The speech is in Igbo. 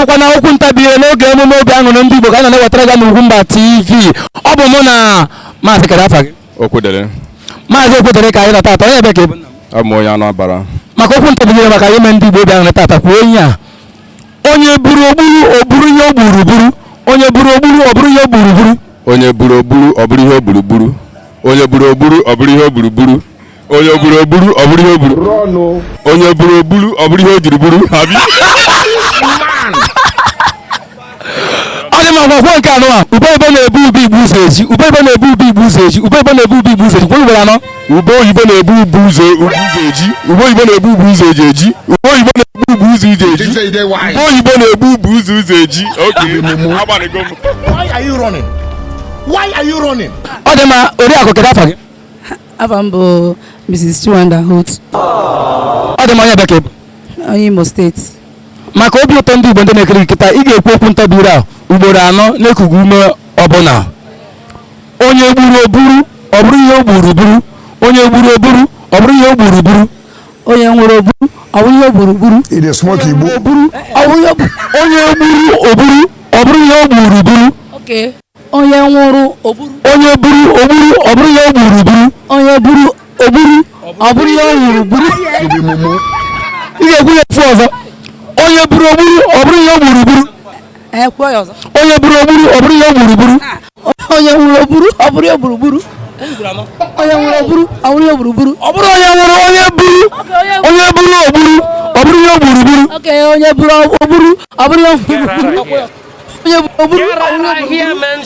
Bụkwa na okwu ntabire n'oge emume obi aṅụrị ndị Igbo ka a na-ewetara gị n'Ugwumba TV. Ọ bụ mụ na Maazị, kedu afa gị? Okwudere. Maazị Okwudere ka anyị nọ tata. Onye ebe ka ị bụ, nna m? Abụ m onye anụ abara. Maka okwu ntabire maka ime ndị Igbo obi aṅụrị tata, kwuo onye a: onye buru ogburu, o buru ihe o gburu buru. Onye buru ogburu, ọ bụrụ ihe o gburu buru. Onye buru ogburu, ọ bụrụ ihe o gburu gburu. Onye buru ogburu, ọ bụrụ ihe o gburu gburu. Onye buru ogburu, ọ bụrụ ihe o gburu. Onye buru ogburu, ọ bụrụ ihe o jiri buru. Abi? Ọ dị mma. Gwakwa nke anọ a: ube oyibo na-ebu ube igbu ụzọ eji. Ube oyibo na-ebu ube igbu ụzọ eji. Ube oyibo na-ebu ube igbu ụzọ eji. Kwuo ugboro anọ. Ube oyibo na-ebu ube ụzọ ube ụzọ eji. Ube oyibo na-ebu ube ụzọ eji eji. Ube oyibo na-ebu ube ụzọ ụzọ eji. Ube oyibo na-ebu ube ụzọ ụzọ eji. Okay. Agbanigo m. Why are you running? Why are you running? Ọ dị mma. Oriakụ, kedu afa gị? Afa m bụ Mrs. Chiwanda Holt. Ọ dị mma. Onye ebe ka ị bụ? Onye Imo Steeti. Maka obi ụtọ ndị Igbo ndị na-ekiri gị kịta, ị ga-ekwu okwu ntabire a ugboro anọ na-ekughị ume ọbụla. Onye gburu oburu, ọ bụrụ ihe o gburu buru. Onye gburu oburu, ọ bụrụ ihe o gburu buru. Onye nwere oburu, ọ bụrụ ihe o gburu gburu. Ị dey smoke igbo. Oburu, ọ bụrụ ihe o gburu. Onye gburu oburu, ọ bụrụ ihe o gburu buru. Okay. Onye nwụrụ oburu. Onye buru ogburu, ọ bụrụ ihe o gburu buru. Onye buru oburu, ọ bụrụ ihe o gburu gburu. Ị ga-ekwu ya ofu ọzọ: onye buru ogburu, ọ bụrụ ihe o gburu buru. Ee, kwuo ya ọzọ. Onye buru ogburu, ọ bụrụ ihe o gburu buru. Onye nwụrụ oburu, ọ bụrụ ihe o gburu gburu. Onye nwụrụ oburu, ọ bụrụ ihe o gburu gburu. Ọ bụrụ onye nwụrụ, onye buru, onye buru ogburu, ọ bụrụ ihe o gburu buru. Okay, onye buru oburu, ọ bụrụ ihe o gburu gburu. Onye buru oburu, ọ bụrụ ihe o gburu gburu.